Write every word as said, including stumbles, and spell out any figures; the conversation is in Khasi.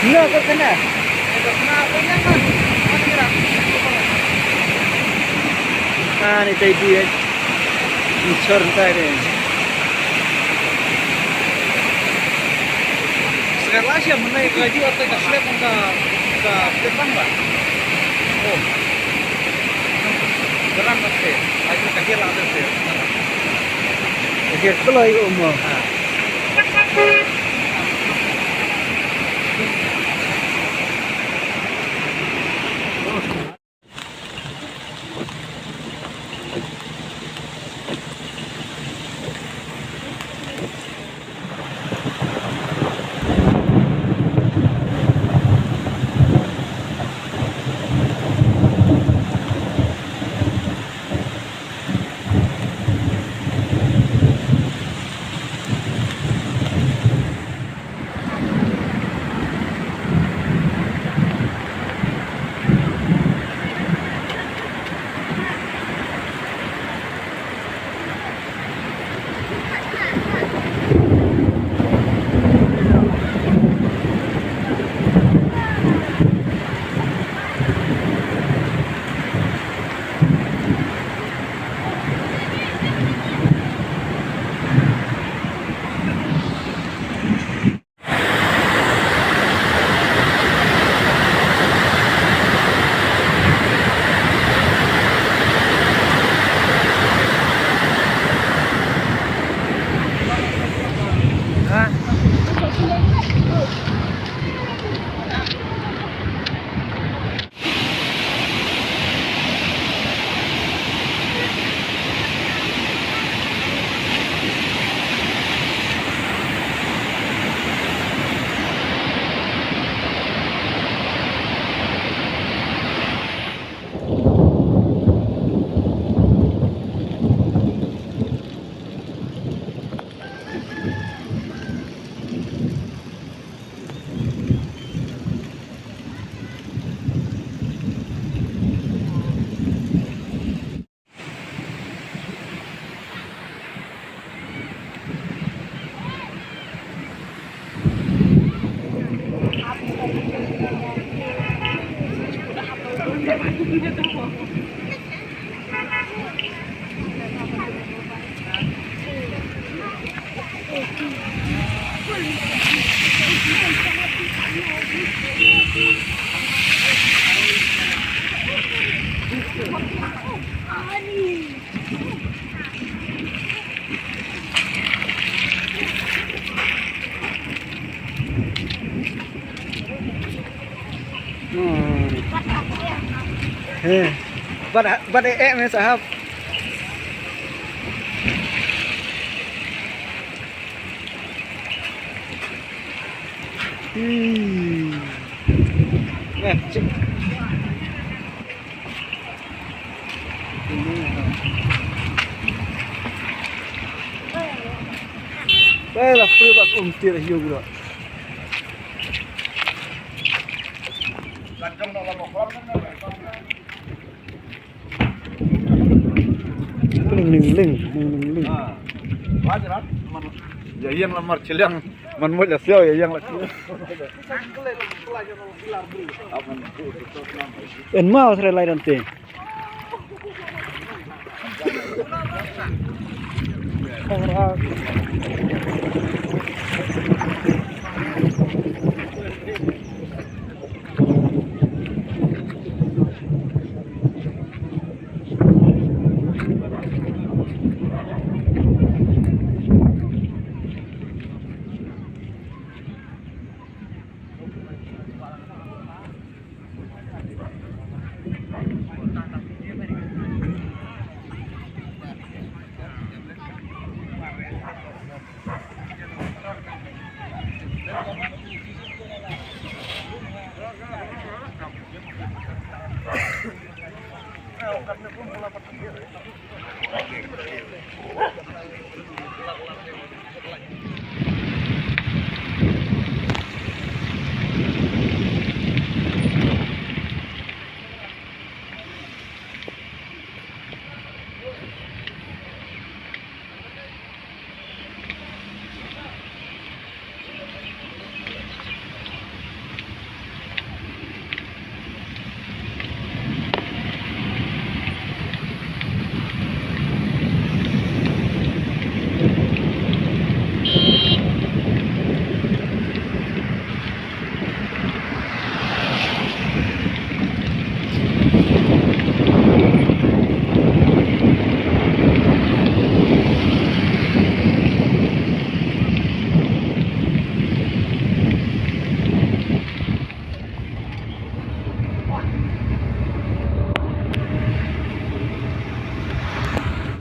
Na ka kena. Ah, ni tai di. Ni chor tai de. Sekarang lah siap menai kerja atau ka slep ka, ka slep bang ba. Oh. Gerang ka slep. Lagi ka hial ada slep. Ka hial kalau iu mo. Ha. Hmm. He. Bad, bad eh, eh, me sahab. Hmm. Nah, cik. Baiklah, perlu aku umtir juga. Ling, ling, ling, ling, ling, ling. Ah. Wan, wan. Man, ïa ïeng la mar chiliang. Man mut la siaw, ïa ïeng la chiliang. En ma, sre lai dante.